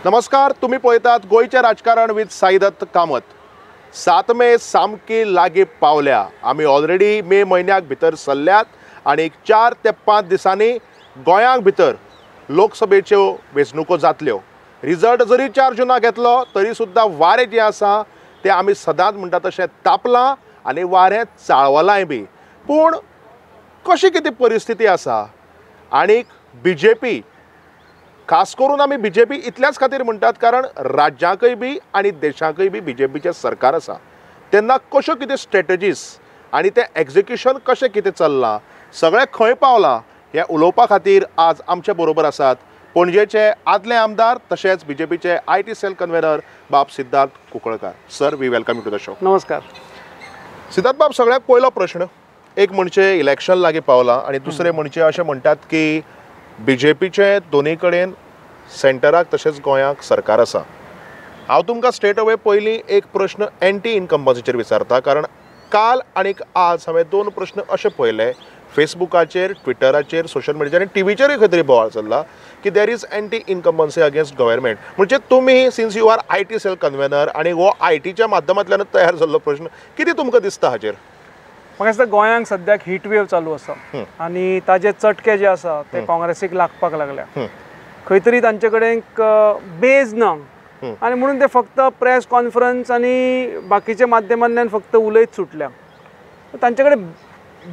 नमस्कार, तुम्ही पळयतात गोंयचें राजकारण विथ साईदत्त कामत। 7 मे सामकी लागीं पावल्या। आमी ऑलरेडी मे म्हयन्याक भितर सरल्यात आनी 4 ते 5 दिसांनी गोंयांक भितर लोकसभेच्यो वेंचणुको जातल्यो। रिजल्ट जरी 4 जुनाक घेतलो तरी सुद्दां वारें जें आसा तें आमी सदांच म्हणटा तशें तापलां आनी वारें चाळवलांय बी। पूण कशी कितें परिस्थिती आसा आनी बीजेपी, खास करून आमी बीजेपी इतल्याच खातीर म्हणटात कारण राज्यांकय बी आनी देशाकय बी बीजेपीचें सरकार आसा। तेन्ना कश्यो कितें स्ट्रेटजीस आनी तें एक्जिक्युशन कशें कितें चल्लां, सगळें खंय पावलां हें उलोवपा खातीर आज आमचे बरोबर आसात पणजेचे आदले आमदार तशेंच बीजेपीचे IT sale convener बाब Siddharth Kunkalkar. Sir, we welcome you to the show. नमस्कार सिद्धार्थ बाब। सगळ्यात पयलो प्रश्न एक म्हणजे इलेक्शन लागीं पावलां आनी दुसरें म्हणजे अशें म्हणटात की बीजेपीचे दोनी कडेन सेंटराक तशेंच गोंयाक सरकार आसा। हांव तुमकां स्ट्रेट अवे पयलीं एक प्रश्न एंटी इनकम्बन्सीचेर विचारता, कारण काल आनी आज हांवें 2 प्रश्न अशे पळयले फेसबुकाचेर, ट्विटराचेर, सोशल मिडियाचेर आनी टीव्हीचेरूय खंय तरी बोवाळ चल्ला की there is anti incumbency against government. म्हणजे तुमी since you are IT cell convener आनी हो आयटीच्या माध्यमांतल्यानूच तयार जाल्लो प्रश्न, कितें तुमकां दिसता हाचेर? म्हाका दिसता गोंयांक सद्याक हीट वेव चालू आसा आनी ताजे चटके जे आसा ते काँग्रेसीक लागपाक लागल्या। खंय तरी तांचे कडेन बेज ना आनी म्हणून ते फक्त प्रेस कॉन्फरन्स आनी बाकीच्या माध्यमांतल्यान फक्त उलयत सुटल्या। तांचे कडेन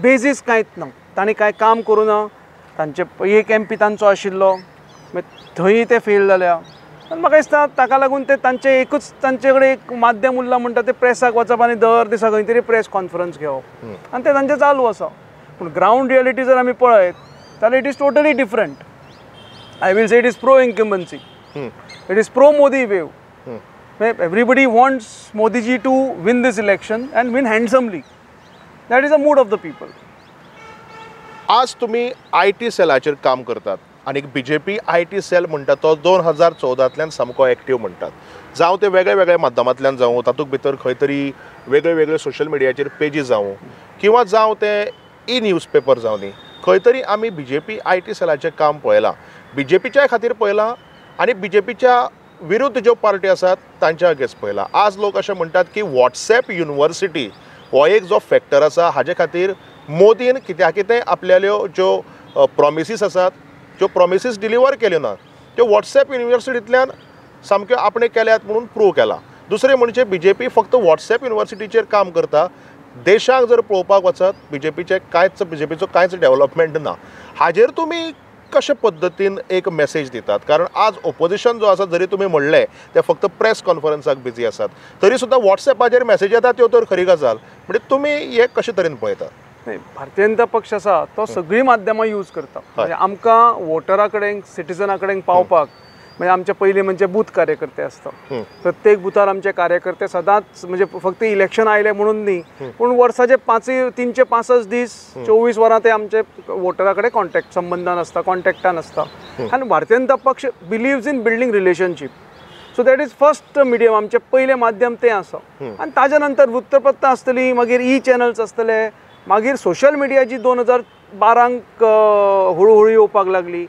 बेजीस कांयच ना, तांणी कांय काम करूं ना। तांचे एक एमपी तांचो आशिल्लो, थंय ते फेल जाल्या। आनी म्हाका दिसता ताका लागून ते तांचे एकूच तांचे कडेन एक माध्यम उरलां म्हणटा ते प्रेसाक वचप आनी दर दिसा खंय तरी प्रेस कॉन्फरन्स घेवप आनी ते तांचें चालू आसा। पूण ग्रावंड रियलिटी जर आमी पळयत जाल्यार it is totally different. I will say it is pro incumbency, it is pro Modi wave. Everybody wants Modiji to win this election and win handsomely. That is a mood of the people. आज तुमी IT सेलाचेर काम करतात आनी BJP IT sale म्हणटा तो 2014तल्यान सामको active म्हणटात, जावं ते वेगळे वेगळे माध्यमांतल्यान जावं, तातूंत भितर खंय तरी वेगळे वेगळे सोशल मिडियाचेर पेजीस जावं किंवा जावं ते ई न्यूज पेपर जावं न्ही, खंय तरी आमी बीजेपी IT सेलाचें काम पळयलां, बीजेपीच्या खातीर पळयलां आनी बीजेपीच्या विरुद्ध ज्यो पार्टी आसात तांच्या अगेन्स्ट पळयलां। आज लोक अशें म्हणटात की वॉट्सएप युनिवर्सिटी हो एक जो फॅक्टर आसा हाजे खातीर मोदीन कित्या कितें आपल्याल्यो ज्यो प्रोमिसीस आसात, ज्यो प्रोमिसीस डिलिव्हर केल्यो ना त्यो वॉट्सएप युनिवर्सिटींतल्यान सामक्यो आपणें केल्यात म्हणून प्रूव केला। दुसरें म्हणजे बीजेपी फक्त वॉट्सएप युनिवर्सिटीचेर काम करता, देशाक जर पळोवपाक वचत बीजेपीचें कांयच, बीजेपीचो कांयच डेव्हलपमेंट ना। हाजेर तुमी कशे पद्दतीन एक मेसेज दितात? कारण आज ओपोजिशन जो आसा, जरी तुमी म्हणलें ते फक्त प्रेस कॉन्फरन्साक बिजी आसात, तरी सुद्दां वॉट्सएपाचेर मेसेज येता त्यो तर खरी गजाल, म्हणजे तुमी हे कशे तरेन पळयतात? भारतीय जनता पक्ष आसा तो सगळीं माध्यमां यूज करता। म्हणजे आमकां वोटरा कडेन, सिटीजना कडेन पावपाक म्हणजे आमचे पयलीं म्हणजे बूथ कार्यकर्ते आसता, प्रत्येक बुथार आमचे कार्यकर्ते सदांच, म्हणजे फक्त इलेक्शन आयलें म्हणून न्ही, पूण वर्साचे 365 दीस 24 वरां ते आमचे वोटरा कडेन कॉन्टेक्ट संबंदान आसता, कॉन्टेक्टान आसता। आनी भारतीय जनता पक्ष believes in building relationship, so that is first medium, आमचें पयलें माध्यम तें आसा। आनी ताज्या नंतर वृत्तपत्रां आसतलीं, मागीर ई चॅनल्स आसतले, मागीर सोशल मिडिया जी 2012 हळूहळू येवपाक लागली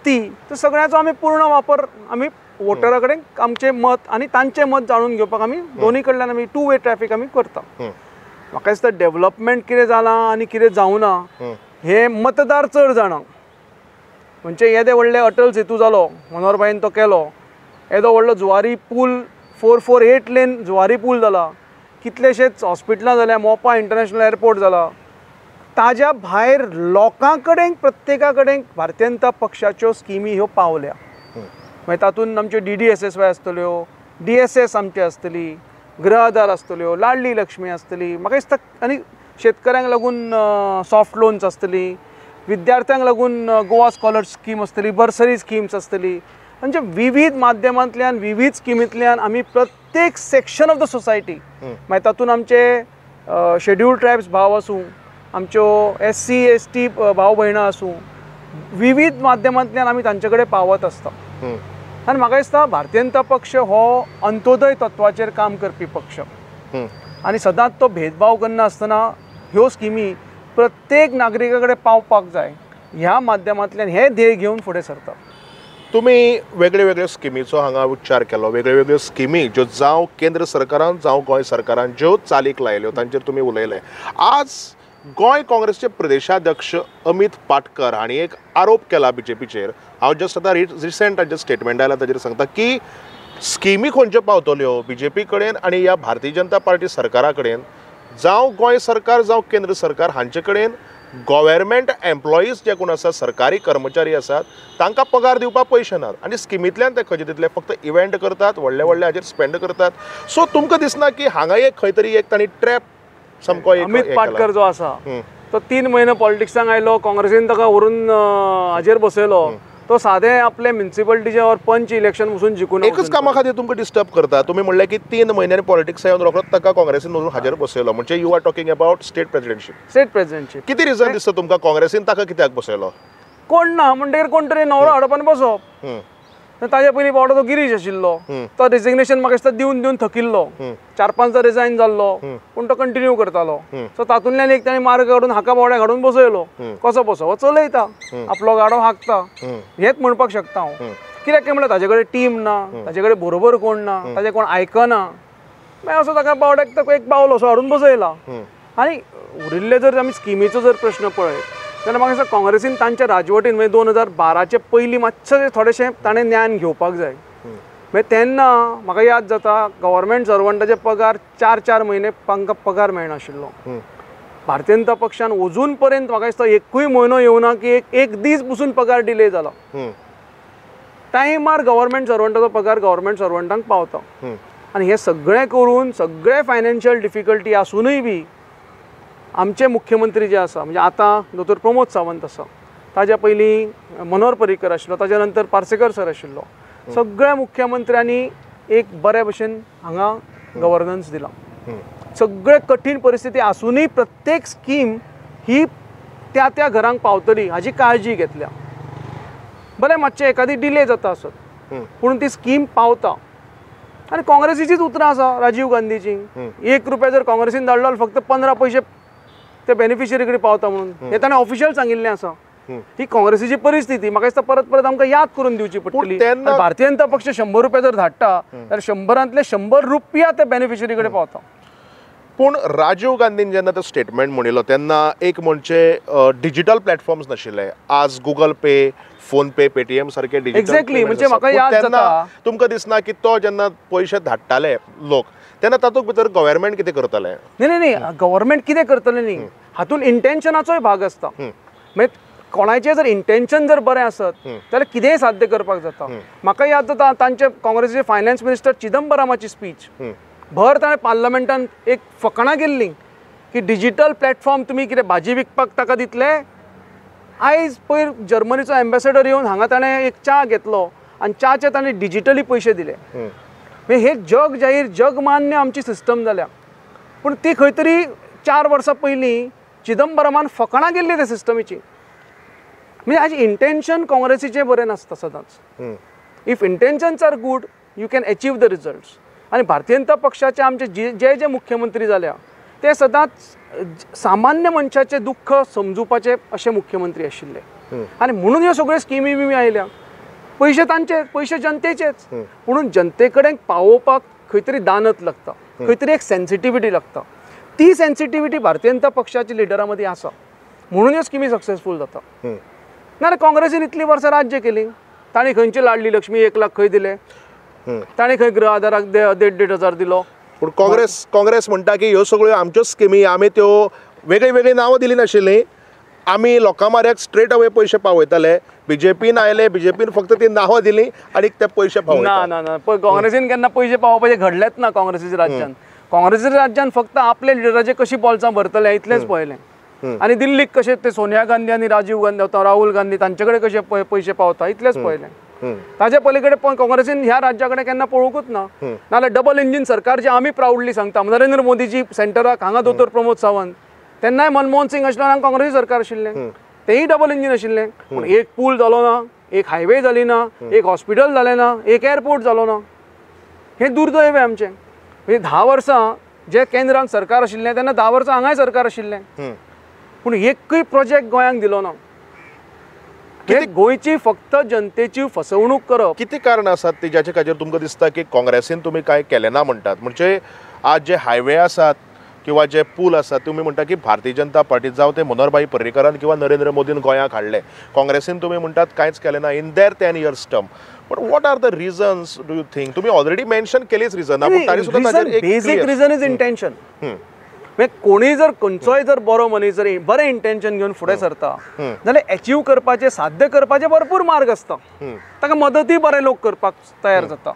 ती, तर सगळ्याचो आमी पूर्ण वापर आमी वोटरा कडेन आमचें मत आनी तांचें मत जाणून घेवपाक आमी दोनी कडल्यान आमी 2 वे ट्रॅफिक आमी करता। म्हाका दिसता डेव्हलपमेंट कितें जालां आनी कितें जावना हें मतदार चड जाणा। म्हणजे येदे व्हडले अटल सेतू जालो, मनोहरभाईन तो केलो, येदो व्हडलो जुवारी पूल 448 लेन जुवारी पूल जाला, कितलेशेच हॉस्पिटलां जाल्या, मोपा इंटरनॅशनल एअरपोर्ट जाला। ताज्या भायर लोकां कडेन, प्रत्येका कडेन भारतीय जनता पक्षाच्यो स्किमी ह्यो पावल्या। मागीर तातूंत आमच्यो DDSSY आसतल्यो, DSS आमची आसतली, गृह आधार आसतल्यो, लाडली लक्ष्मी आसतली, म्हाका दिसता आनी शेतकऱ्यांक लागून सॉफ्ट लोन्स आसतली, विद्यार्थ्यांक लागून गोवा स्कॉलर स्कीम आसतली, बर्सरी स्किम्स आसतली। म्हणजे विविध माध्यमांतल्यान, विविध स्किमींतल्यान आमी प्रत्येक सेक्शन ऑफ the society, मागीर तातूंत आमचे शेड्यूल्ड ट्रायब्स भाव आसूं, आमच्यो SC ST भाव भयणां आसूं, विविध माध्यमांतल्यान आमी तांचे कडेन पावत आसता। आनी म्हाका दिसता भारतीय जनता पक्ष हो अंत्योदय तत्वाचेर काम करपी पक्ष आनी सदांच तो भेदभाव करनासतना ह्यो स्किमी प्रत्येक नागरिका कडेन पावपाक जाय ह्या माध्यमांतल्यान हें ध्येय घेवन फुडें सरता। तुमी वेगळे वेगळे स्किमीचो हांगा उच्चार केलो, वेगळे वेगळ्यो स्किमी ज्यो जावं केंद्र सरकारान जावं गोंय सरकारान ज्यो चालीक लायल्यो तांचेर तुमी उलयले. आज गोंय काँग्रेसचे प्रदेशाध्यक्ष अमित पाटकर हांणी एक आरोप केला बीजेपीचेर. हांव जस्ट आतां रिसेंट तांचें स्टेटमेंट आयलां ताजेर सांगता की स्किमी खंयच्यो पावतल्यो बीजेपी कडेन आनी ह्या भारतीय जनता पार्टी सरकारा कडेन, जावं गोंय सरकार जावं केंद्र सरकार हांचे कडेन गव्हर्मेंट एम्प्लॉईज जे कोण आसात, सरकारी कर्मचारी आसात, तांकां पगार दिवपाक पयशे नात आनी स्किमींतल्यान ते खंयचे दितले, फक्त इव्हेंट करतात, व्हडले व्हडले हाजेर स्पेंड करतात. सो तुमकां दिसना की हांगा एक खंय तरी एक तांणी ट्रॅप सामको? अमित पाटकर जो आसा तो 3 म्हयने पॉलिटिक्सांक आयलो, काँग्रेसीन ताका व्हरून हाजेर बसयलो, तो सादे आपले म्युनिसिपलिटीचे और पंच इलेक्शन वचून जिखून एकच कामा खातीर तुमकां डिस्टर्ब करता. तुमी म्हणलें की 3 म्हयन्यांनी पॉलिटिक्स येवन रोखडोच ताका काँग्रेसीन वचून हाजेर बसयलो, म्हणजे you are talking about state presidentship. State presidentship कितें रिजन दिसता तुमकां काँग्रेसीन ताका कित्याक बसयलो? कोण ना म्हणटकीर कोण तरी न्हवरो हाडप आनी बसप. ताजे पयलीं बावडो तो गिरीश आशिल्लो, तो रेजिग्नेशन म्हाका दिसता दिवन दिवन थकिल्लो, 4-5 रिजायन जाल्लो, पूण तो कंटिन्यू करतालो. सो तातूंतल्यान एक ताणें मार्ग काडून हाका बावड्याक हाडून बसयलो. कसो बसो चलयता, आपलो गाडो हाकता, हेंच म्हणपाक शकता हांव. कित्याक काय म्हणल्यार ताजे कडेन टीम ना, ताजे कडेन बरोबर कोण ना, ताजें कोण आयकना, मागीर असो ताका बावड्याक ताका एक बावलो असो हाडून बसयला. आनी उरिल्ले जर आमी स्किमीचो जर प्रश्न पळयत जाल्यार म्हाका दिसता काँग्रेसीन तांच्या राजवटीन म्हणजे 2012चे पयलीं मातशें थोडेशें ताणें ज्ञान घेवपाक जाय. मागीर तेन्ना म्हाका याद जाता गव्हर्मेंट सर्वंटाचे पगार 4-4 म्हयने तांकां पगार मेळनाशिल्लो. भारतीय जनता पक्षान अजून पर्यंत म्हाका दिसता एकूय म्हयनो येवना की एक दीस पसून पगार डिले जाला. टायमार गव्हर्मेंट सर्वंटाचो पगार गव्हर्मेंट सर्वंटांक पावता. आनी हें सगळें करून सगळें फायनान्शियल डिफिकल्टी आसुनूय बी आमचे मुख्यमंत्री जे आसा म्हणजे आतां दोतोर प्रमोद सावंत आसा, ताज्या पयलीं मनोहर पर्रीकर आशिल्लो, ताज्या नंतर पार्सेकर सर आशिल्लो, सगळ्या मुख्यमंत्र्यांनी एक बरे भशेन हांगा गव्हर्नन्स दिलां. सगळे कठीण परिस्थिती आसुनूय प्रत्येक स्कीम ही त्या त्या घरांक पावतली हाजी काळजी घेतल्या. भले मातशें एखादी डिले जाता आसत पूण ती स्कीम पावता. आनी काँग्रेसीचीच उतरां आसा राजीव गांधीची, 1 रुपया जर काँग्रेसीन धाडलो जाल्यार फक्त 15 पयशे ते बेनिफिशरी कडेन पावता म्हणून हें ताणें ऑफिशियल सांगिल्लें आसा. ही काँग्रेसीची परिस्थिती म्हाका दिसता परत परत आमकां याद करून दिवची पडटली. भारतीय जनता पक्ष 100 रुपया जर धाडटा जाल्यार 100रांतले 100 रुपया ते बेनिफिशरी कडेन पावता. पूण राजीव गांधीन जेन्ना तो स्टेटमेंट म्हणिल्लो तेन्ना एक म्हणजे डिजिटल प्लॅटफॉर्म्स नाशिल्ले. आज Google pay, phone pay, Paytm सारखे डिजिटल एक्झॅक्टली म्हणजे म्हाका याद जाता तुमकां दिसना की तो जेन्ना पयशे धाडटाले लोक तेन्ना तातूंत भितर गव्हर्मेंट कितें करतलें? न्ही न्ही गव्हर्मेंट कितें करतलें न्ही, हातूंत इंटेन्शनाचोय भाग आसता. म्हणजे कोणाचें जर इंटेन्शन जर बरें आसत जाल्यार कितेंय साध्य करपाक जाता. म्हाका याद जाता तांचे काँग्रेसीचे फायनान्स मिनिस्टर चिदंबरामाची स्पीच भर ताणें पार्लमेंटान एक फकाणां केल्लीं की डिजिटल प्लॅटफॉर्म तुमी कितें भाजी विकपाक ताका दितले. आयज पयर जर्मनीचो एम्बेसडर येवन हांगा ताणें एक च्या घेतलो आनी च्याचे ताणें डिजिटली पयशे दिले. म्हणजे हे जग जाहीर जगमान्य आमची सिस्टम जाल्या. पूण ती खंय तरी 4 वर्सां पयलीं चिदंबरमान फकाणां केल्ली त्या सिस्टमीची. म्हणजे आज इंटेन्शन काँग्रेसीचें बरें नासता सदांच. If intentions are good you can achieve the results. आनी भारतीय जनता पक्षाचे आमचे जे जे मुख्यमंत्री जाल्या ते सदांच सामान्य मनशाचें दुख्ख समजुपाचे अशे मुख्यमंत्री आशिल्ले. आनी म्हणून ह्यो सगळ्यो स्किमी बिमी आयल्या. पयशे तांचे, पयशे जनतेचेच, पुणून जनते कडेन पावोवपाक खंय तरी दानत लागता, खंय तरी एक सेन्सिटिविटी लागता. ती सेन्सिटिविटी भारतीय जनता पक्षाच्या लिडरां मदीं आसा म्हणून ह्यो स्किमी सक्सेसफूल जाता. नाजाल्यार काँग्रेसीन इतलीं वर्सां राज्य केलीं, तांणी खंयची लाडली लक्ष्मी 1 लाख खंय दिले, ताणें खंय गृह आधाराक 1,500-1,500 हजार दिलो. पूण काँग्रेस म्हणटा की ह्यो सगळ्यो आमच्यो स्किमी, आमी त्यो वेगळी वेगळी नांवां दिली नाशिल्लीं, आमी लोकां माऱ्याक स्ट्रेट अवे पयशे पावयताले. बीजेपीन आयले, बीजेपीन फक्त ती नांवां दिली आनी ते पयशे पावयता. ना ना ना, काँग्रेसीन केन्ना पयशे पावोवपाचें घडलेंच ना. काँग्रेसीच्या राज्यान, काँग्रेसीच्या राज्यान फक्त आपले लिडराचे कशी बोल्सां भरतले इतलेंच पळयलें. आनी दिल्लीक कशें ते सोनिया गांधी आनी राजीव गांधी, राहुल गांधी तांचे कडेन कशे पयशे पावता इतलेंच पळयलें. ताजे पलीकडे पण काँग्रेसीन ह्या राज्या कडेन केन्ना पळोवंकूच ना. नाजाल्यार डबल इंजीन सरकार जे आमी प्रावडली सांगता, नरेंद्र मोदीजी सेंटराक, हांगा दोतोर प्रमोद सावंत, तेन्नाय मनमोहन सिंग आशिल्लो हांगा काँग्रेसी सरकार आशिल्लें, तेंय डबल इंजीन आशिल्लें. पूण एक पूल जालो ना, एक हायवे जाली ना, एक हॉस्पिटल जालें ना, एक एअरपोर्ट जालो ना. हें दुर्दैव आमचें. म्हणजे 10 वर्सां जे केंद्रांत सरकार आशिल्लें तेन्ना 10 वर्सां हांगाय सरकार आशिल्लें, पूण एकूय प्रोजेक्ट गोंयांक दिलो ना. गोंयची फक्त जनतेची फसवणूक करप. किती कारणां आसात ती ज्याचे खातीर तुमकां दिसता की काँग्रेसीन तुमी कांय केलें ना म्हणटात? म्हणजे आज जे हायवे आसात किंवा जे पूल आसात तुमी म्हणटा की भारतीय जनता पार्टी जावं ते मनोहरभाई पर्रीकरान किंवा नरेंद्र मोदीन गोंयाक हाडले, काँग्रेसीन तुमी म्हणटात कांयच केलें ना in their 10 years term. But what are the reasons do you think? तुमी ऑलरेडी मेन्शन केलीच reason, basic reason is intention. म्हणजे कोणीय जर खंयचोय जर बरो मनीस जर बरें इंटेन्शन घेवन फुडें सरता जाल्यार एचीव करपाचे, साध्य करपाचे भरपूर मार्ग आसता, ताका मदतूय बरे लोक करपाक तयार जाता.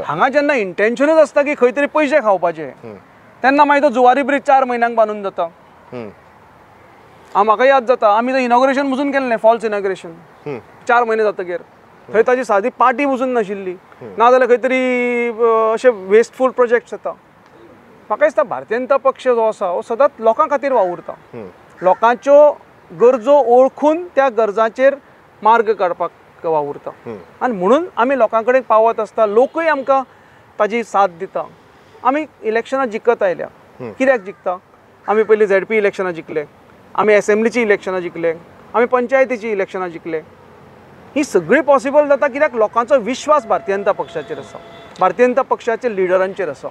हांगा जेन्ना इंटेन्शनूच आसता की खंय तरी पयशे खावपाचे तेन्ना मागीर तो जुवारी ब्रिज 4 म्हयन्यांक बांदून जाता. म्हाका याद जाता आमी तें इनॉग्रेशन पसून केल्लें, फॉल्स इनॉग्रेशन 4 म्हयने जातकीर थंय ताजी सादी पार्टी पसून नाशिल्ली, नाजाल्यार खंय तरी अशे वेस्टफूल प्रोजेक्ट्स येता. म्हाका दिसता भारतीय जनता पक्ष जो आसा हो सदांच लोकां खातीर वावुरता, लोकांच्यो गरजो ओळखून त्या गरजांचेर मार्ग काडपाक वावुरता आनी म्हणून आमी लोकां कडेन पावत आसता, लोकूय आमकां ताजी साथ दिता. आमी इलेक्शनां जिखत आयल्या. कित्याक जिखता? आमी पयलीं झेडपी इलेक्शनां जिखले, आमी एसेंब्लीची इलेक्शनां जिखले, आमी पंचायतीची इलेक्शनां जिखले. ही सगळी पॉसिबल जाता कित्याक लोकांचो विश्वास भारतीय जनता पक्षाचेर आसा, भारतीय जनता पक्षाचे लिडरांचेर आसा.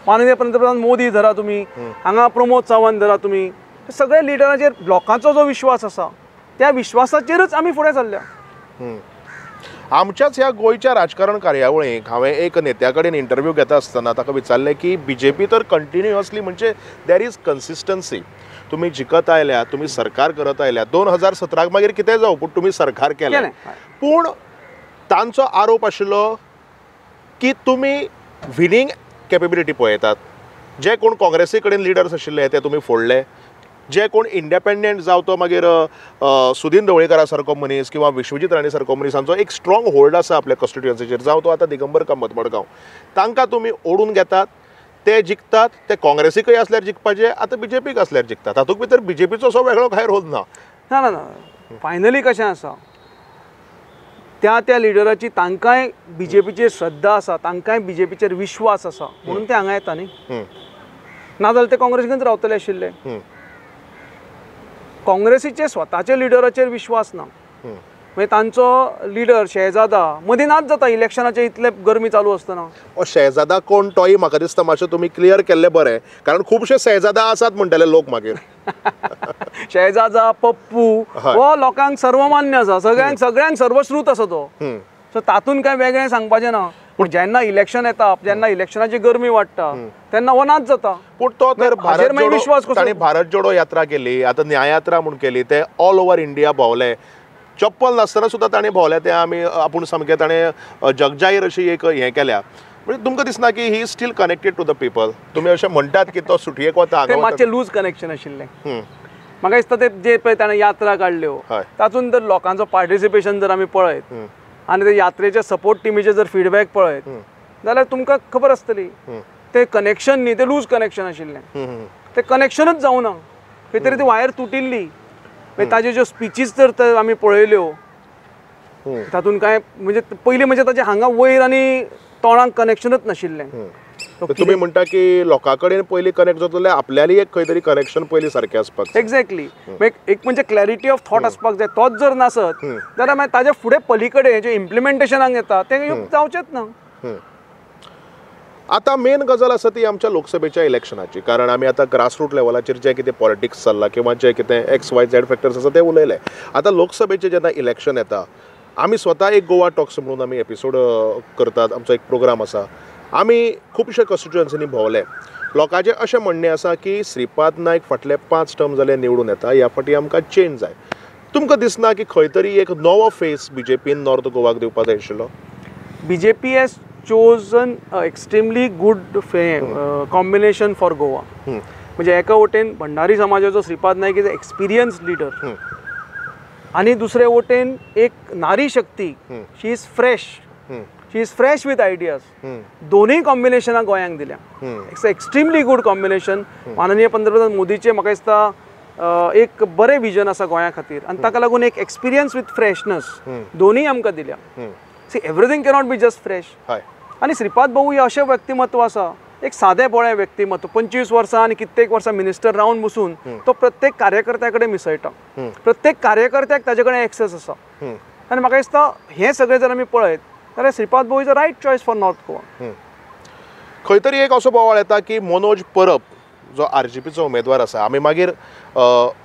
माननीय पंतप्रधान मोदी धरा तुमी, हांगा प्रमोद सावंत धरा तुमी, सगळ्या लिडरांचेर लोकांचो जो विश्वास आसा त्या विश्वासाचेरच आमी फुडें चल्ल्या. आमच्याच ह्या गोंयच्या राजकारण कार्यावळीक हांवें एक नेत्या कडेन इंटरव्यू घेता आसतना ताका विचारलें की बीजेपी तर कंटिन्युअसली म्हणजे there is consistency, तुमी जिखत आयल्या, तुमी सरकार करत आयल्या, 2017 मागीर कितें जावं पूण तुमी सरकार केलें. पूण तांचो आरोप आशिल्लो की तुमी विनींग कॅपेबिलिटी पळयतात, जे कोण काँग्रेसी कडेन लिडर्स आशिल्ले ते तुमी फोडले, जे कोण इंडिपेंडंट जावं तो मागीर सुदीन ढवळीकरा सारको मनीस किंवा विश्वजीत राणे सारको मनीस हांचो एक स्ट्रॉंग होल्ड आसा आपल्या कॉन्स्टिट्युएन्सीचेर, जावं तो आतां दिगंबर कामत मडगांव, तांकां तुमी ओडून घेतात, ते जिखतात, ते काँग्रेसीकय आसल्यार जिखपाचे, आतां बीजेपीक आसल्यार जिखतात. तातूंत भितर बीजेपीचो असो वेगळो कांय रोल ना. ना ना, फायनली कशें आसा, त्या त्या लिडराची तांकांय बीजेपीचेर श्रद्धा आसा, तांकांय बीजेपीचेर विश्वास आसा म्हणून ते हांगा येता न्ही, नाजाल्यार ते काँग्रेसीकच रावतले आशिल्ले. काँग्रेसीचे स्वताचे लिडराचेर विश्वास ना, मागीर तांचो लिडर शहजादा मदीं नाच जाता इलेक्शनाचे इतले गरमी चालू आसतना. शहजादा कोण तोय म्हाका दिसता मातशें तुमी क्लियर केल्लें बरें, कारण खुबशे शहजादा आसात म्हणटले लोक मागीर. शहजादा पप्पू हो लोकांक सर्वमान्य आसा, सगळ्यांक सगळ्यांक सर्वश्रुत आसा तो, सो तातूंत कांय वेगळें सांगपाचें ना. पूण जेन्ना इलेक्शन येता, जेन्ना इलेक्शनाची गरमी वाडटा तेन्ना हो नाच जाता. पूण तो तर विश्वास तांणी भारत जोडो यात्रा केली, आतां न्याययात्रा म्हूण केली, ते ऑल ओवर इंडिया भोंवले, चप्पल नासतना सुद्दां ताणें भोंवले, ते आमी आपूण सामकें ताणें जगजाहीर अशी एक हें केल्या. म्हणजे तुमकां दिसना की he still connected to the people? तुमी अशें म्हणटात की तो सुटयेक वता, तें मातशें लूज कनेक्शन आशिल्लें. म्हाका दिसता ते जे पळय ताणें यात्रा काडल्यो तातूंत जर लोकांचो पार्टिसिपेशन जर आमी पळयत आनी ते यात्रेच्या सपोर्ट टिमीचे जर फिडबॅक पळयत जाल्यार तुमकां खबर आसतली ते कनेक्शन न्ही, ते लूज कनेक्शन आशिल्लें, ते कनेक्शनूच जावना, खंय तरी ती वायर तुटिल्ली. मागीर ताज्यो ज्यो स्पिचीज जर आमी पळयल्यो तातूंत कांय म्हणजे पयलीं म्हणजे ताजें हांगा वयर आनी तोंडाक कनेक्शनूच नाशिल्लें. तुमी म्हणटा की लोकां कडेन पयलीं कनेक्ट जातले जाल्यार आपल्याली एक खंय तरी कनेक्शन पयलीं सारकें आसपाक जाय. एक्झॅक्टली, एक म्हणजे क्लॅरिटी ऑफ थॉट आसपाक जाय, तोच जर नासत जाल्यार मागीर ताज्या फुडें पली कडेन जें इम्प्लिमेंटेशनाक येता तें जावचेंच ना. आतां मेन गजाल आसा ती आमच्या लोकसभेच्या इलेक्शनाची, कारण आमी आतां ग्रासरूट लेवलाचेर जें कितें पॉलिटिक्स चल्लां किंवा जें कितें एक्स वाय झेड फॅक्टर्स आसा ते उलयले. आतां लोकसभेचें जेन्ना इलेक्शन येता, आमी स्वता एक गोवा टॉक्स म्हणून आमी एपिसोड करतात, आमचो एक प्रोग्राम आसा, आमी खुबशे कॉन्स्टिट्युएन्सीनी भोंवले. लोकांचें अशें म्हणणें आसा की श्रीपाद नायक फाटले 5 टर्म जाले निवडून येता, ह्या फावटी आमकां चेंज जाय. तुमकां दिसना की खंय तरी एक नवो फेस बीजेपीन नॉर्थ गोवाक दिवपाक जाय आशिल्लो? BJP has chosen extremely good combination for Goa. म्हणजे एका वटेन भंडारी समाजाचो Shripad Naik is experience leader आनी दुसरे वटेन एक नारी शक्ती, she is fresh, she is fresh with ideas. दोनूय कॉम्बिनेशनां गोंयांक दिल्या, it's extremely good combination. माननीय पंतप्रधान मोदीचें म्हाका दिसता एक बरें विजन आसा गोंया खातीर आनी ताका लागून एक एक्सपिरियन्स विथ फ्रेशनस दोनूय आमकां दिल्या. See, everything cannot be just fresh. आनी श्रीपाद भाऊ हे अशें व्यक्तिमत्व आसा, एक सादें बोळें व्यक्तिमत्व 25 वर्सां आनी कित्येक वर्सां मिनिस्टर रावन बसून तो प्रत्येक कार्यकर्त्या कडेन मिसळटा, प्रत्येक कार्यकर्त्याक ताजे कडेन एक्सेस आसा. आनी म्हाका दिसता हें सगळें जर आमी पळयत जाल्यार श्रीपाद भाऊ is a right choice for North Goa. खंय तरी एक असो बोवाळ येता की मनोज परब जो आरजीपीचो उमेदवार आसा, आमी मागीर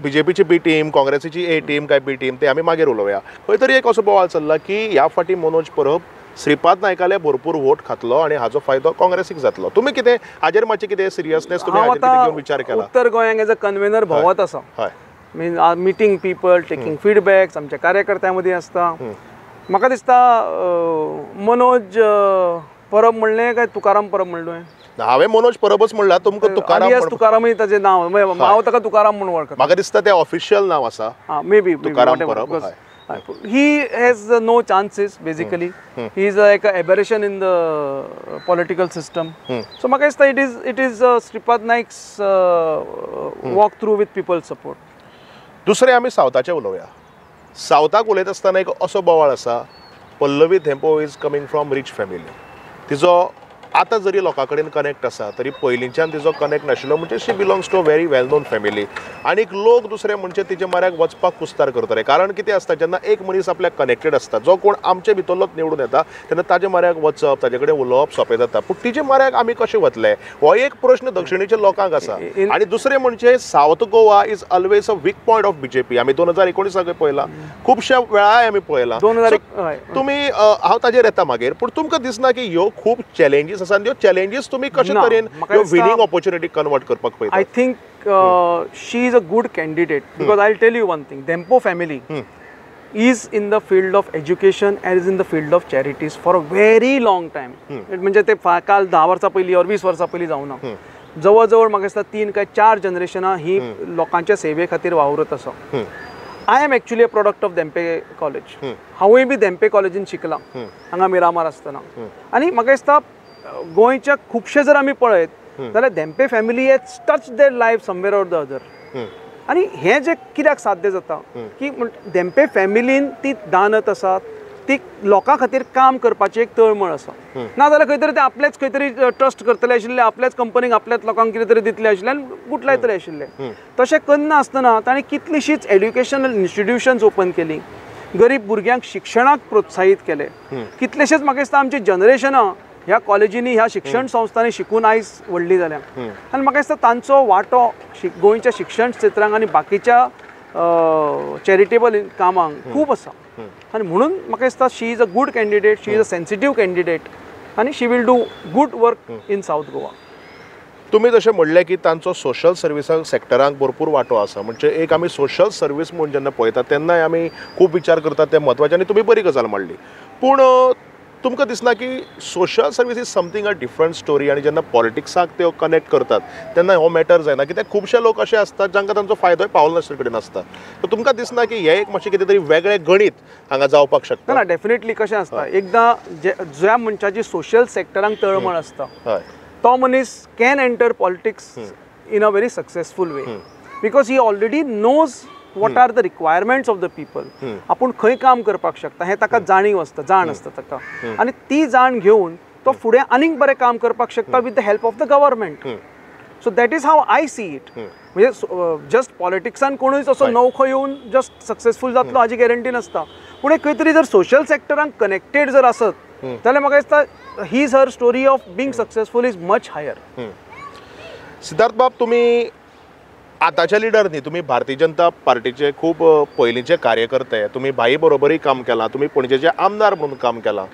बीजेपीची बी टीम, काँग्रेसीची ए टीम काय बी टीम ते आमी मागीर उलोवया. खंय तरी एक असो बोवाळ चल्ला की ह्या फाटी मनोज परब श्रीपाद नायकाले भरपूर वोट खातलो आनी हाजो फायदो काँग्रेसीक जातलो. तुमी कितें हाजेर मातशें कितें सिरियसनेस तुमी हाजेर कितें घेवन विचार केला? उत्तर गोंयांक एज अ कन्वेनर भोंवत आसा, mean meeting people, taking feedbacks आमच्या कार्यकर्त्यां मदीं आसता. म्हाका दिसता मनोज परब म्हणलें काय तुकाराम परब म्हणलें? हांवें मनोज परबच म्हणला, तुमकां तुकाराम, तुकारामूय ताजें नांव, हांव ताका तुकाराम म्हणून वळखता. म्हाका दिसता तें ऑफिशियल नांव आसा, may be Tukaram Parab. He has no chances basically. He is like an aberration in the political system. So म्हाका दिसता it is Shripad Naik's walk through with people's support. दुसरें आमी सावथाचें उलोवया. सावथाक उलयता आसतना एक असो बोवाळ आसा, Pallavi Dempo is coming from rich family. तिजो आतां जरी लोकां कडेन कनेक्ट आसा तरी पयलींच्यान तिजो कनेक्ट नाशिल्लो, म्हणजे she belongs to a very well known family. आनीक लोक दुसरे म्हणजे तिजे माऱ्याक वचपाक कुस्तार करतले, कारण कितें आसता जेन्ना एक मनीस आपल्याक कनेक्टेड आसता, जो कोण आमचे भितरलोच निवडून येता तेन्ना ताजे माऱ्याक वचप, ताजे कडेन उलोवप सोंपें जाता. पूण तिजे माऱ्याक आमी कशें वतले हो एक प्रश्न दक्षिणेच्या लोकांक आसा. आनी दुसरें म्हणजे South Goa is always a weak point of BJP. आमी 2019 पळयलां, खुबश्या वेळाय आमी पळयलां. तुमी हांव ताजेर येता मागीर, पूण तुमकां दिसना की ह्यो खूब चॅलेंजीस आसा आनी त्यो चॅलेंजीस तुमी कशे तरेन विनींग ऑपॉर्च्युनिटी कन्वर्ट करपाक पळयता? I think she is a good candidate because I will tell you one thing, Dempo family is in the field of education and is in the field of charities for a very long time. म्हणजे ते काल 10 वर्सां पयलीं or 20 वर्सां पयलीं जावना, जवळ जवळ म्हाका दिसता 3 काय 4 जनरेशनां ही लोकांच्या सेवे खातीर वावरत आसा. I am actually a product of Dhempe college. हांवूय बी धेंपे कॉलेजीन शिकलां हांगा मिरामार आसतना. आनी म्हाका दिसता गोंयच्या खुबशे जर आमी पळयत जाल्यार Dhempe family has touch their life somewhere or the other. आनी हें जें कित्याक साध्य जाता की धेंपे फॅमिलीन ती दानत आसा, ती लोकां खातीर काम करपाची एक तळमळ आसा. नाजाल्यार खंय तरी ते आपलेच खंय तरी ट्रस्ट करतले आशिल्ले, आपल्याच कंपनीक आपल्याच लोकांक कितें तरी दितले आशिल्ले आनी गुटलायतले आशिल्ले. तशें करना आसतना ताणें कितलींशींच एड्युकेशनल इन्स्टिट्युशन्स ओपन केलीं, गरीब भुरग्यांक शिक्षणाक प्रोत्साहीत केले. कितलेशेच म्हाका दिसता आमची जनरेशनां ह्या कॉलेजींनी ह्या शिक्षण संस्थांनी शिकून आयज व्हडली जाल्या. आनी म्हाका दिसता तांचो वांटो गोंयच्या शिक्षण क्षेत्रांक आनी बाकीच्या चॅरिटेबल कामांक खूब आसा. आनी म्हणून म्हाका दिसता she is a good candidate, she is a sensitive candidate आनी she will do good work in South Goa. तुमी जशें म्हणलें की तांचो सोशल सर्विसांक सेक्टरांक भरपूर वांटो आसा, म्हणजे एक आमी सोशल सर्वीस म्हूण जेन्ना पळयता तेन्नाय आमी खूब विचार करतात ते म्हत्वाचे, आनी तुमी बरी गजाल मांडली. पूण तुमकां दिसना की social service is something a different story, आनी जेन्ना पॉलिटिक्साक त्यो कनेक्ट करतात तेन्ना हो मॅटर जायना, कित्याक खुबशे लोक अशे आसतात जांकां तांचो फायदोय पावल नाशिल्ले कडेन आसता. सो तुमकां दिसना की हें एक मातशें कितें तरी वेगळें गणीत हांगा जावपाक शकता? ना, डेफिनेटली. कशें आसता, एकदां ज्या मनशाची सोशल सेक्टरांक तळमळ आसता तो मनीस can enter politics in a very successful way because he already knows what are the requirements of the people. आपूण खंय काम करपाक शकता हें ताका जाणीव आसता, जाण आसता ताका, आनी ती जाण घेवन तो फुडें आनीक बरें काम करपाक शकता with the help of the government. So that is how I see it. म्हणजे जस्ट पॉलिटिक्सान कोणूय असो नवखो येवन जस्ट सक्सेसफूल जातलो हाजी गॅरंटी नासता, पूण एक खंय तरी जर सोशल सेक्टरांक कनेक्टेड जर आसत जाल्यार म्हाका दिसता his her story of being successful is much higher. Siddharth बाब, तुमी आतांचे लिडर न्ही, तुमी भारतीय जनता पार्टीचे खूब पयलींचे कार्यकर्ते, तुमी भाई बरोबरूय काम केलां, तुमी पणजेचे आमदार म्हणून काम केलां.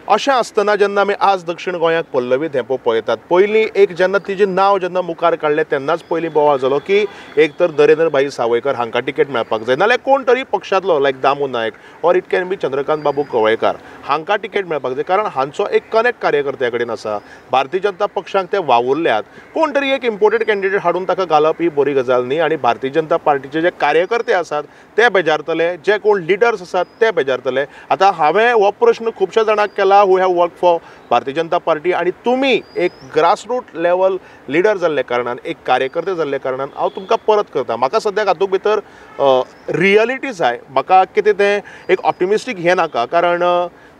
अशें आसतना जेन्ना आमी आज दक्षिण गोंयाक पल्लवी धेंपो पळयतात, पयलीं एक जेन्ना तिजें नांव जेन्ना मुखार काडलें तेन्नाच पयलीं बोवाळ जालो की एक तर नरेंद्र भाई सावयकर हांकां तिकेट मेळपाक जाय, नाल्यार कोण तरी पक्षांतलो like Damu Naik or it can be Chandrakant Babu Kavlekar हांकां तिकेट मेळपाक जाय, कारण हांचो एक कनेक्ट कार्यकर्त्या कडेन आसा. भारतीय जनता पक्षांक ते वावुरल्यात, कोण तरी एक इम्पोर्टेड कॅन्डिडेट हाडून ताका घालप ही बरी गजाल न्ही, आनी भारतीय जनता पार्टीचे जे कार्यकर्ते आसात ते बेजारतले, जे कोण लिडर्स आसात ते बेजारतले. आतां हांवें हो प्रश्न खुबश्या जाणांक केला who have worked for Bharatiya Janata Party, आनी तुमी एक ग्रासरूट लेवल लिडर जाल्ले कारणान, एक कार्यकर्ते जाल्ले कारणान हांव तुमकां परत करता. म्हाका सद्याक हातूंत भितर रियलिटी जाय, म्हाका कितें तें एक ऑप्टिमिस्टीक हें नाका, कारण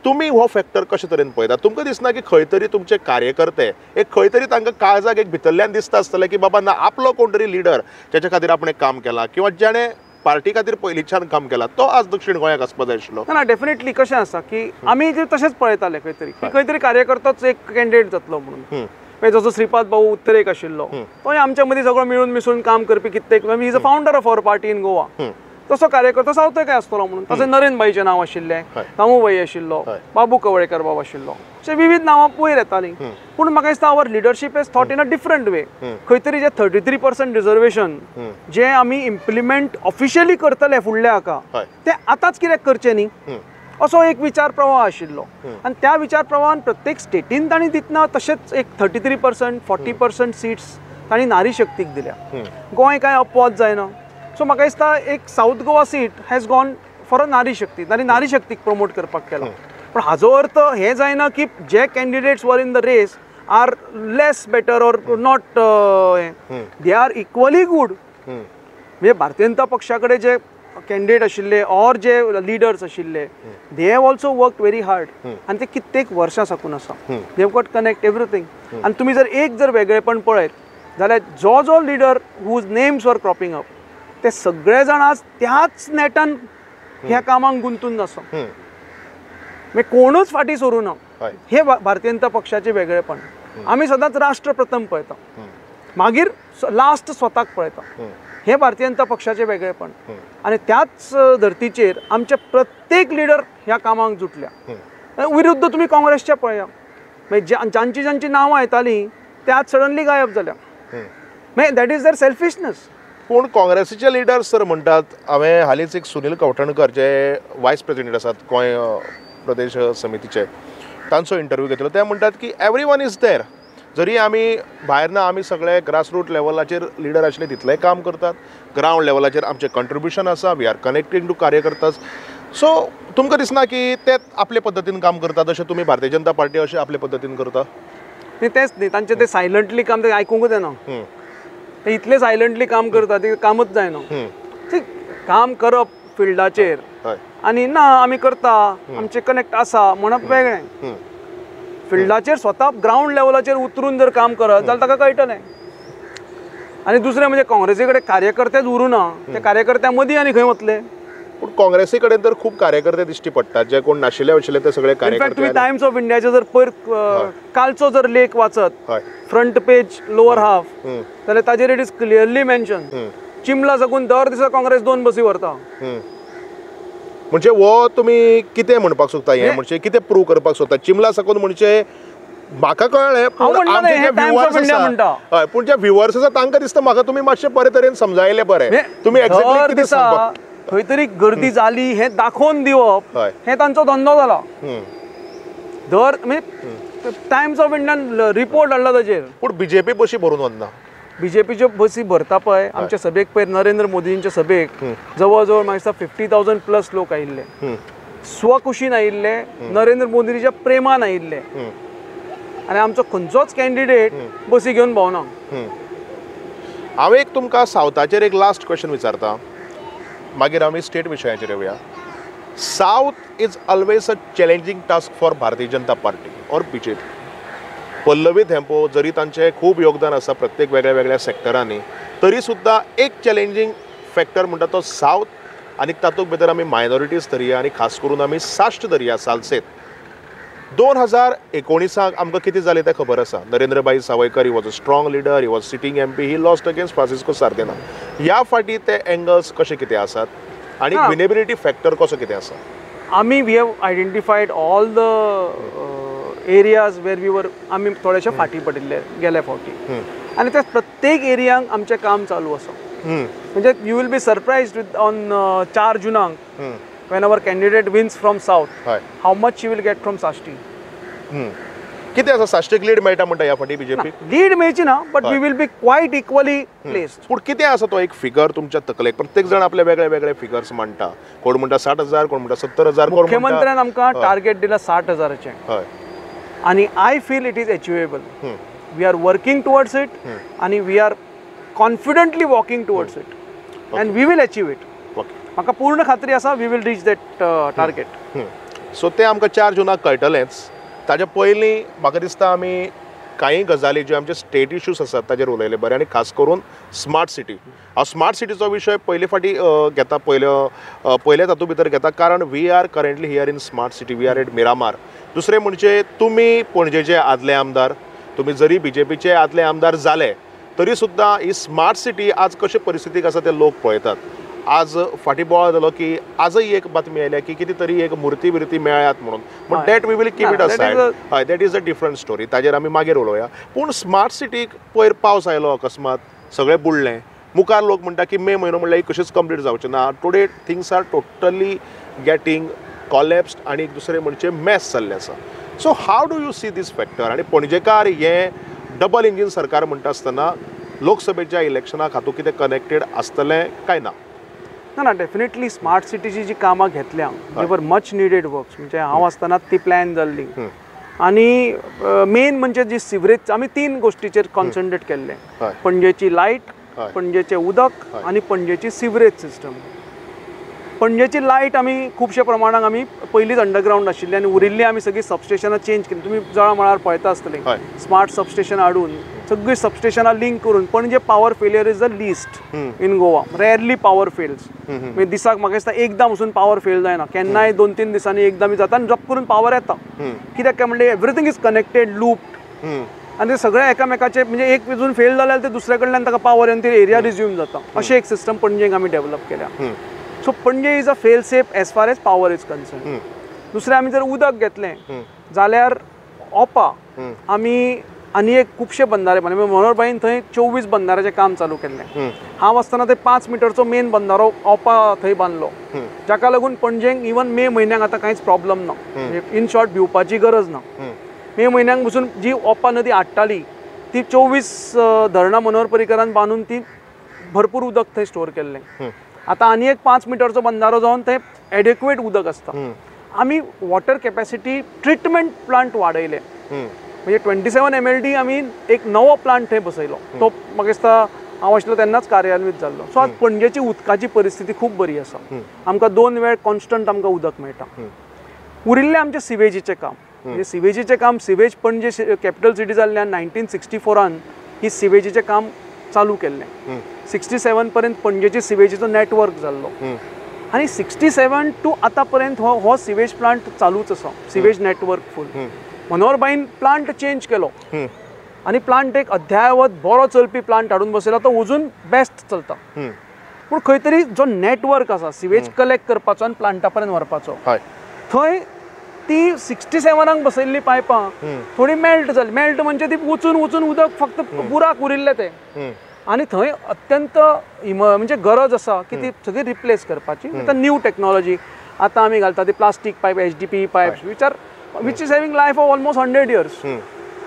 तुमी हो फॅक्टर कशे तरेन पळयता? तुमकां दिसना की खंय तरी तुमचे कार्यकर्ते एक खंय तरी तांकां काळजाक एक भितरल्यान दिसता आसतलें की बाबा ना आपलो कोण तरी लिडर ज्याच्या खातीर आपणें काम केलां किंवा जाणें पार्टी खातीर पयलींच्यान काम केलां तो आज दक्षिण गोंयाक आसपा जाय आशिल्लो? ना, डेफिनेटली कशें आसा की आमी तशेंच पळयताले खंय तरी की खंय तरी कार्यकर्तोच एक कॅन्डिडेट जातलो म्हणून. मागीर जसो श्रीपाद भाऊ उत्तरेक आशिल्लो तोय आमच्या मदीं सगळो मिळून मिसळून काम करपी कित्येक, he is a founder of our party in Goa, तसो कार्यकर्तो सावथकय आसतलो म्हणून. तशें नरेंद्र भाईचें नांव आशिल्लें, दामूभाई आशिल्लो, बाबू कवळेकर बाब आशिल्लो, अशें विविध नांवां वयर येतालीं. पूण म्हाका दिसता our leadership has thought in a different way. खंय तरी जे 33% रिजर्वेशन जे आमी इम्प्लिमेंट ऑफिशियली करतले फुडल्या हाका, तें आतांच कित्याक करचें न्ही असो एक विचार प्रवाह आशिल्लो. आनी त्या विचार प्रवाहान प्रत्येक स्टेटीन तांणी दितना तशेंच एक 33% 40% सीट्स तांणी नारी शक्तीक दिल्या. गोंय कांय अपवाद जायना. सो म्हाका दिसता एक South Goa seat has gone for a Nari Shakti, तांणी नारी शक्तीक प्रमोट करपाक केला. पूण हाजो अर्थ हें जायना की जे candidates were in the race are less better or not, they are equally good. म्हणजे भारतीय जनता पक्षा कडेन जे कॅन्डिडेट आशिल्ले ऑर जे लिडर्स आशिल्ले they have also work very hard आनी ते कित्येक वर्सां साकून आसा, they have got connect everything. आनी तुमी जर एक जर वेगळेपण पळयत जाल्यार जो जो leader whose names were cropping up ते सगळे जाण आज त्याच नेटान ह्या कामाक गुंतून आसा, म्हणजे कोणूच फाटीं सरूं ना. हे भारतीय जनता पक्षाचें वेगळेपण. आमी सदांच राष्ट्र प्रथम पळयता, मागीर लास्ट स्वताक पळयता. हे भारतीय जनता पक्षाचें वेगळेपण. आनी त्याच धर्तीचेर आमचे प्रत्येक लिडर ह्या कामाक जुटल्या. विरुद्ध तुमी काँग्रेसच्या पळया, मागीर जांची जांची नांवां येतालीं ते आज सडनली गायब जाल्या. मागीर that is there selfishness. पूण काँग्रेसीचे लिडर्स सर म्हणटात, हांवें हालींच एक सुनील कवठणकर जे वायस प्रेसिडेंट आसात गोंय प्रदेश समितीचे तांचो इंटरव्यू घेतलो, ते म्हणटात की एवरी वन is there, जरी आमी भायर ना, आमी सगळे ग्रासरूट लेवलाचेर लिडर आशिल्ले तितलेंय काम करतात, ग्रावंड लेवलाचेर आमचें कंट्रिब्युशन आसा, we are connecting to कार्यकर्तास. सो तुमकां दिसना की ते आपले पद्दतीन काम करतात अशें तुमी भारतीय जनता पार्टी अशें आपले पद्दतीन करता? न्ही, तेंच न्ही, तांचें तें सायलंटली काम तें आयकूंकच येना. ते इतले सायलंटली काम करता ते कामच जायना. काम करप फिल्डाचेर आनी ना आमी करता आमचें कनेक्ट आसा म्हणप वेगळें. फिल्डाचेर स्वता ग्रावंड लेवलाचेर उतरून जर काम करत जाल्यार ताका कळटलें. आनी दुसरें म्हणजे काँग्रेसी कडेन कार्यकर्तेच उरूं ना, त्या कार्यकर्त्यां मदीं आनी खंय वतले? पूण काँग्रेसी कडेन तर खूब कार्यकर्ते दिश्टी पडटात, जे कोण नाशिल्ले आशिल्ले ते सगळे कार्यकर्ते. तुमी टायम्स ऑफ इंडियाचे जर पयर कालचो जर लेख वाचत फ्रंट पेज लोअर हाफ जाल्यार ताजेर it is clearly mention, Chimla साकून दर दिसा काँग्रेस 2 बसी व्हरता. म्हणजे हो तुमी कितें म्हणपाक सोदता, हें म्हणजे कितें प्रूव करपाक सोदता? चिमला साकून म्हणजे म्हाका कळ्ळें, पूण जे व्युवर्स आसा तांकां दिसता म्हाका तुमी मातशें बरे तरेन समजायलें बरें. तुमी एक्झॅक्टली कितें सांगपाक खंय तरी गर्दी जाली हें दाखोवन दिवप हें तांचो धंदो जाला. दर म्हणजे टायम्स ऑफ इंडियान रिपोर्ट हाडला ताचेर. पूण बीजेपी बशी भरून वचना, बीजेपीच्यो बसी भरता पळय. आमच्या सभेक पयर नरेंद्र मोदींच्या सभेक जवळ जवळ म्हाका दिसता 50,000 प्लस लोक आयिल्ले, स्वखुशीन आयिल्ले, नरेंद्र मोदीच्या प्रेमान आयिल्ले. आनी आमचो खंयचोच कॅन्डिडेट बसी घेवन भोंवना. हांव एक तुमकां सावथाचेर एक लास्ट क्वेश्चन विचारता, मागीर आमी स्टेट विशयाचेर येवया. South is always a challenging task for Bharatiya Janata Party or BJP. Pallavi Dempo जरी तांचें खूब योगदान आसा प्रत्येक वेगळ्या वेगळ्या सेक्टरांनी, तरी सुद्दां एक चॅलेंजींग फॅक्टर म्हणटा तो सावथ, आनी तातूंत भितर आमी मायनॉरिटीज धरया आनी खास करून आमी साश्ट धरया, सालसेत. 2019 आमकां कितें जालें तें खबर आसा. Narendrabhai Sawaikar, he was a strong leader, he was sitting MP, he lost against Francisco Sardinha. ह्या फाटीं ते एंगल्स कशे कितें आसात आनी विनेबिलिटी फॅक्टर कसो कितें आसा? आमी we have identified all the areas where we were, आमी थोडेशे फाटीं पडिल्ले गेल्या फावटी, आनी त्या प्रत्येक एरियांक आमचें काम चालू आसा. म्हणजे you will be surprised with on 4 जुनाक when our candidate wins from South, how much she will get from Sashti. कितें आसा साश्टीक लीड मेळटा म्हणटा ह्या फावटी बीजेपी? लीड मेळची ना, but we will be quite equally placed. पूण कितें आसा तो एक फिगर तुमच्या तकलेक? प्रत्येक जाण आपले वेगळे वेगळे फिगर्स मांडटा, कोण म्हणटा 60,000, कोण म्हणटा 70,000. मुख्यमंत्र्यान आमकां टार्गेट दिला 60,000चें, आनी I feel it is achievable. We are working towards it आनी we are confidently walking towards it and we will achieve it. म्हाका पूर्ण खात्री आसा we will reach that target. So तें आमकां 4 जूनाक कळटलेंच. ताजे पयलीं म्हाका दिसता आमी कांय गजाली ज्यो आमचे स्टेट इश्यूज आसात ताजेर उलयले बरें, आनी खास करून स्मार्ट सिटी. हांव स्मार्ट सिटीचो विशय पयले फावटी घेता, पयले तातूंत भितर घेता, कारण we are currently here in smart city, we are at Miramar. दुसरें म्हणजे तुमी पणजेचे आदले आमदार, तुमी जरी बीजेपीचे आदले आमदार जाले तरी सुद्दां ही स्मार्ट सिटी आज कशे परिस्थितीक आसा ते लोक पळयतात. आज फाटीं बोवाळ जालो की आजय एक बातमी आयल्या की कितें तरी एक मुर्ती बिर्ती मेळ्ळ्यात म्हणून, but that we will keep it aside. हय, that is a different story, ताजेर आमी मागीर उलोवया. पूण स्मार्ट सिटीक पयर पावस आयलो अकस्मात, सगळें बुडलें. मुखार लोक म्हणटा की मे म्हयनो म्हणल्यार कशेंच कंप्लीट जावचें ना. Today things are totally getting collapsed आनी दुसरें म्हणजे मॅस जाल्लें आसा. So how do you see this factor? आनी पणजेकार हें डबल इंजीन सरकार म्हणटा आसतना लोकसभेच्या इलेक्शनाक हातूंत कितें कनेक्टेड आसतलें काय ना? ना ना, डेफिनेटली स्मार्ट सिटीची जी कामां घेतल्या they were much needed works. म्हणजे हांव आसतनाच ती प्लॅन जाल्ली. आनी मेन म्हणजे जी सिवरेज, आमी 3 गोश्टीचेर कॉन्सन्ट्रेट केल्लें, पणजेची लायट, पणजेचें उदक आनी पणजेची सिवरेज सिस्टम. पणजेची लायट आमी खुबशे प्रमाणान आमी पयलींच अंडरग्रावंड आशिल्ली आनी उरिल्ली आमी सगळीं सबस्टेशनां चेंज केली. तुमी जळा मळार पळयता आसतलीं, स्मार्ट सबस्टेशन हाडून सगळीं सबस्टेशनां लिंक करून Panaji power failure is the least in Goa. Rarely power fails. म्हणजे दिसाक म्हाका दिसता एकदां पसून पावर फेल जायना, केन्नाय 2-3 दिसांनी एकदां जाता आनी जप करून पावर येता. कित्याक काय म्हणल्यार एवरीथींग is connected, looped, आनी ते सगळे एकामेकाचे, म्हणजे एक अजून फेल जाल्यार ते दुसऱ्या कडल्यान ताका पावर येवन ती एरिया रिज्यूम जाता. अशें एक सिस्टम पणजेक आमी डेवलप केल्या. So Panaji is a fail safe as far as power is concern. दुसरें आमी जर उदक घेतलें जाल्यार ओपा आमी आनी एक खुबशे बंधारे, म्हणजे मनोहरभाईन थंय 24 बंधाऱ्याचें काम चालू केल्लें. हांव आसतना थंय 5 मिटरचो मेन बंधारो ओपा थंय बांदलो, जाका लागून पणजेक इवन मे म्हयन्याक आतां कांयच प्रॉब्लम ना. इन शॉर्ट भिवपाची गरज ना. मे म्हयन्याक पसून जी ओपा नदी आडटाली ती 24 धरणां मनोहर पर्रीकरान बांदून ती भरपूर उदक थंय स्टोर केल्लें. आतां आनी एक 5 मिटरचो बंधारो जावन थंय एडेक्वेट उदक आसता. आमी वॉटर कॅपॅसिटी ट्रिटमेंट प्लांट वाडयले, म्हणजे 27 MLD आमी एक नवो प्लांट थंय बसयलो. तो म्हाका दिसता हांव आशिल्लो तेन्नाच कार्यान्वीत जाल्लो. सो आज पणजेची उदकाची परिस्थिती खूब बरी आसा. आमकां 2 वेळ कॉन्स्टंट आमकां उदक मेळटा. उरिल्लें आमचें सिवेजीचें काम, म्हणजे सिवेजीचें काम, सिवेज पणजे कॅपिटल सिटी जाल्ल्यान 1964 ही सिवेजीचें काम चालू केल्लें. 67 पर्यंत पणजेची सिवेजीचो नेटवर्क जाल्लो आनी 67 टू आतां पर्यंत हो सिवेज प्लांट चालूच आसा, सिवेज नेटवर्क फूल. मनोहरभाईन प्लांट चेंज केलो आनी प्लांट एक अध्यावत बरो चलपी प्लांट हाडून बसयला, तो अजून बेस्ट चलता. पूण खंय तरी जो नेटवर्क आसा सिवेज कलेक्ट करपाचो आनी प्लांटा पर्यंत व्हरपाचो, थंय ती 67 बसयल्ली पायपां थोडी मेल्ट जाली. मेल्ट म्हणजे ती वचून वचून उदक फक्त बुराक उरिल्लें तें, आनी थंय अत्यंत म्हणजे गरज आसा की ती सगळी रिप्लेस करपाची. आतां न्यू टॅक्नॉलॉजी आतां आमी घालता ती plastic pipe, HDPE pipes, which is having life of almost 100 years.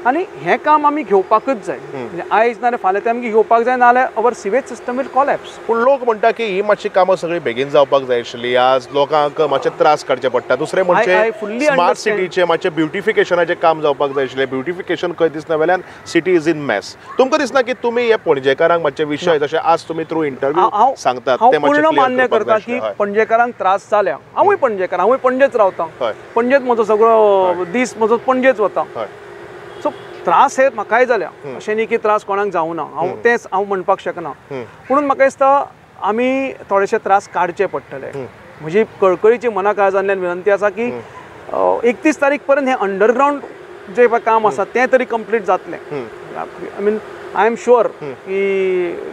आनी हें काम आमी घेवपाकूच जाय. म्हणजे आयज ना फाल्यां तें आमकां घेवपाक जाय, नाजाल्यार our sewage system will collapse. पूण लोक म्हणटा की ही मातशी कामां सगळीं बेगीन जावपाक जाय आशिल्ली, आज लोकांक मातशे त्रास काडचे पडटा. दुसरें म्हणजे स्मार्ट सिटीचें मातशें ब्युटिफिकेशनाचें काम जावपाक जाय आशिल्लें, ब्युटिफिकेशन खंय दिसना वेल्यान सिटी is in mess. तुमकां दिसना की तुमी हे पणजेकारांक मातशे विशय जशे आज तुमी थ्रू इंटरव्यू सांगतात ते पूर्ण मान्य करता की पणजेकारांक त्रास जाल्या. हांवूय पणजेकार, हांवूय पणजेच रावता, पणजेच म्हजो सगळो दीस म्हजो पणजेच वता. सो त्रास हे म्हाकाय जाल्या, अशें न्ही की त्रास कोणाक जावना, हांव तेंच हांव म्हणपाक शकना. पूण म्हाका दिसता आमी थोडेशे त्रास काडचे पडटले. म्हजी कळकळीची मना काळजांतल्यान विनंती आसा की 31 तारीख पर्यंत हें अंडरग्रावंड जें काम आसा तें तरी कंप्लीट जातलें. I mean I am sure की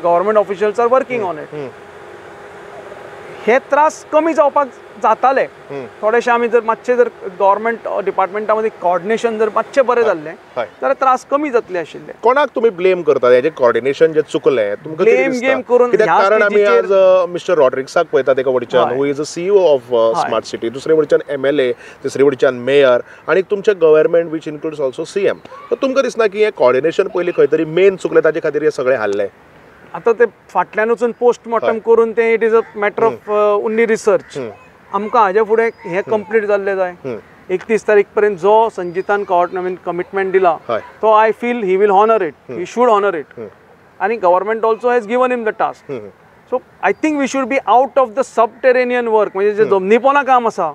government officials are working on it. हे त्रास कमी जावपाक जाताले थोडेशे आमी जर मातशे जर गव्हर्मेंट डिपार्टमेंटा मदीं कॉर्डिनेशन जर मातशें बरें जाल्लें जाल्यार त्रास कमी जातले आशिल्ले. कोणाक तुमी ब्लेम करतात हेजें कॉर्डिनेशन जें चुकलें तुमकां ब्लेम गेम करून? कित्याक कारण आमी आज मिस्टर रॉड्रिक्साक पळयतात एका वटच्यान, who is a CEO of smart city, दुसरे वटच्यान MLA, तिसरे वटच्यान मेयर आनी तुमचें government which includes also CM. तुमकां दिसना की हें कॉर्डिनेशन पयलीं खंय तरी मेन चुकलें, ताजे खातीर हें सगळें हाल्लें? आतां ते फाटल्यान वचून पोस्टमॉर्टम करून ते it is a matter of only research. आमकां हाजे फुडें हें कंप्लीट जाल्लें जाय. 31 तारीख पर्यंत जो संजितान नवीन कमिटमेंट दिला तो I feel he will honour it, he should honour it. आनी government also has given him the task. So I think we should be out of the subterranean work, म्हणजे जे जमनीपोना काम आसा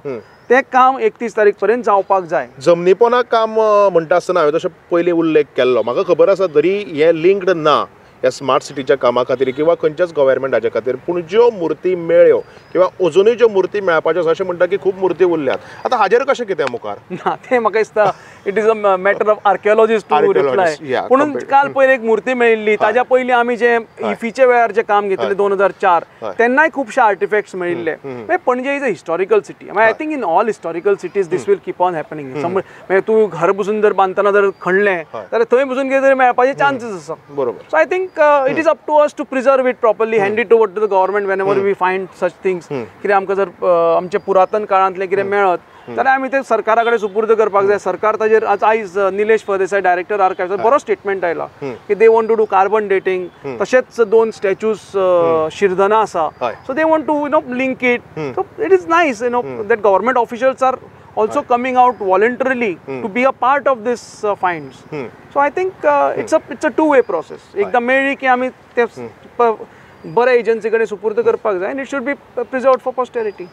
तें काम 31 तारीख पर्यंत जावपाक जाय. जमनीपोना काम म्हणटा आसतना हांवें तशें पयलीं उल्लेख केल्लो, म्हाका खबर आसा तरी हें लिंक्ड ना ह्या स्मार्ट सिटीच्या कामा खातीर किंवा खंयच्याच गव्हर्मेंटाच्या खातीर, पूण ज्यो मुर्ती मेळ्ळ्यो किंवा अजुनूय ज्यो मुर्ती मेळपाच्यो आसा अशें म्हणटा की खूब मुर्ती उरल्यात, आतां हाजेर कशें कितें मुखार ना तें म्हाका दिसता it is a matter of archaeologist to reply. पूण काल पयर एक मूर्ती मेळिल्ली, ताज्या पयलीं आमी जे इफीच्या वेळार जे काम घेतिल्लें 2004 तेन्नाय खुबशे आर्टिफॅक्ट्स मेळिल्ले. Panaji is a historical city, I think in all historical cities this will keep on happening. मागीर तूं घर बसून जर बांदतना जर खणलें जाल्यार थंय बसून कितें तरी मेळपाचे चान्सीस आसा. बरोबर. So I think it is up to us to preserve it properly, hand it over to the government whenever we find such things. कितें आमकां जर आमचे पुरातन काळांतलें कितें मेळत जाल्यार आमी तें सरकारा कडेन सुपूर्द करपाक जाय. सरकार ताजेर आज आयज निलेश फळदेसाय डायरेक्टर आर्काइव्स बरो स्टेटमेंट आयला की they want to do carbon dating. तशेंच 2 स्टॅच्यूज शिरधना आसा, so they want to you know link it. So it is nice you know that government officials are also coming out voluntarily to be a part of this finds. So I think it's a two-way process. एकदा मेळ्ळी की आमी ते बऱ्या agency कडेन सुपूर्द करपाक जाय and it should be preserved for posterity.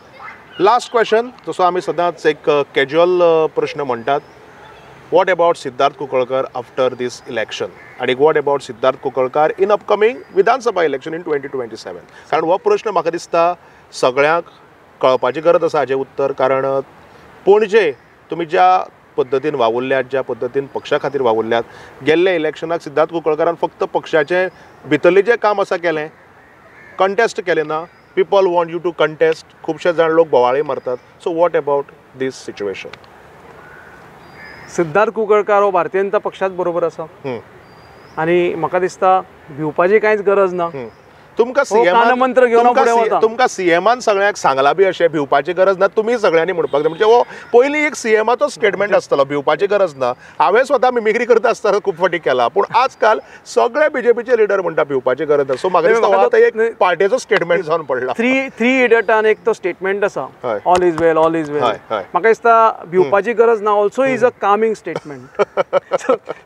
Last question, जसो आमी सदांच एक कॅज्युअल प्रश्न म्हणटात, what about Siddharth Kunkalkar after this election आनी what about Siddharth Kunkalkar in upcoming Vidhan Sabha election in 2027? कारण हो प्रश्न म्हाका दिसता सगळ्यांक कळपाची गरज आसा हाजें उत्तर. कारण पणजे तुमी ज्या पद्दतीन वावुरल्यात, ज्या पद्दतीन पक्षा खातीर वावुरल्यात, गेल्ल्या इलेक्शनाक सिद्धार्थ कुंकळकारान फक्त पक्षाचें भितरलें जें काम आसा केलें, कंटेस्ट केलें ना. People want you to contest, खुबशे जाण लोक बोवाळी मारतात. So what about this situation? Siddharth Kunkalkar हो भारतीय जनता पक्षात बरोबर आसा आनी म्हाका दिसता भिवपाची कांयच गरज ना. तुमकां कानमंत्र घेवन फुडें वता. तुमकां सीएमान सगळ्यांक सांगला बी अशें भिवपाची गरज ना, तुमी सगळ्यांनी म्हणपाक जाय. म्हणजे हो पयलीं एक सीएमाचो स्टेटमेंट आसतलो भिवपाची गरज ना. हांवें स्वता मिमिक्री करता आसतना खूब फावटी केला, पूण आजकाल सगळे बीजेपीचे लिडर म्हणटा भिवपाची गरज ना. सो म्हाका दिसता हो आतां एक पार्टेचो स्टेटमेंट जावन पडला. थ्री इडियटान एक तो स्टेटमेंट आसा, all is well, all is well. म्हाका दिसता भिवपाची गरज ना also is a calming statement.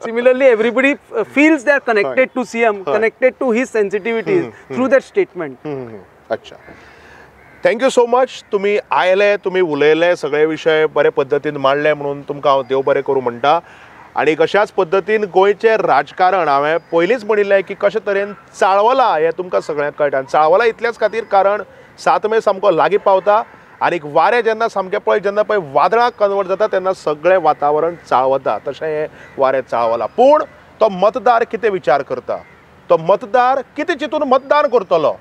Similarly everybody feels they are connected to CM, connected to his sensitivities through that statement. अच्छा, thank you so much. तुम्ही आयले, तुम्ही उलयले, सगळे विशय बरे पद्दतीन मांडले म्हणून तुमकां हांव देव बरें करूं म्हणटा. आनी कशाच पद्दतीन गोंयचें राजकारण हांवें पयलींच म्हणिल्लें की कशे तरेन चाळवलां हें तुमकां सगळ्यांक कळटा. आनी चाळवलां इतल्याच खातीर कारण 7 मे सामको लागीं पावता आनी वारें जेन्ना सामकें पळय जेन्ना पळय वादळाक कन्वर्ट जाता तेन्ना सगळें वातावरण चाळवता, तशें हें वारें चाळवलां. पूण तो मतदार कितें विचार करता, तो मतदार कितें चिंतून मतदान करतलो?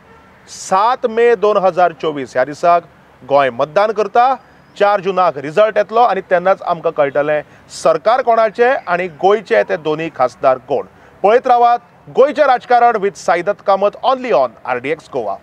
7 मे 2024 ह्या दिसाक गोंय मतदान करता. 4 जुनाक रिजल्ट येतलो आनी तेन्नाच आमकां कळटलें सरकार कोणाचें आनी गोंयचे ते दोनूय खासदार कोण. पळयत रावात गोंयचें राजकारण with Saidatt Kamat only on RDX Goa.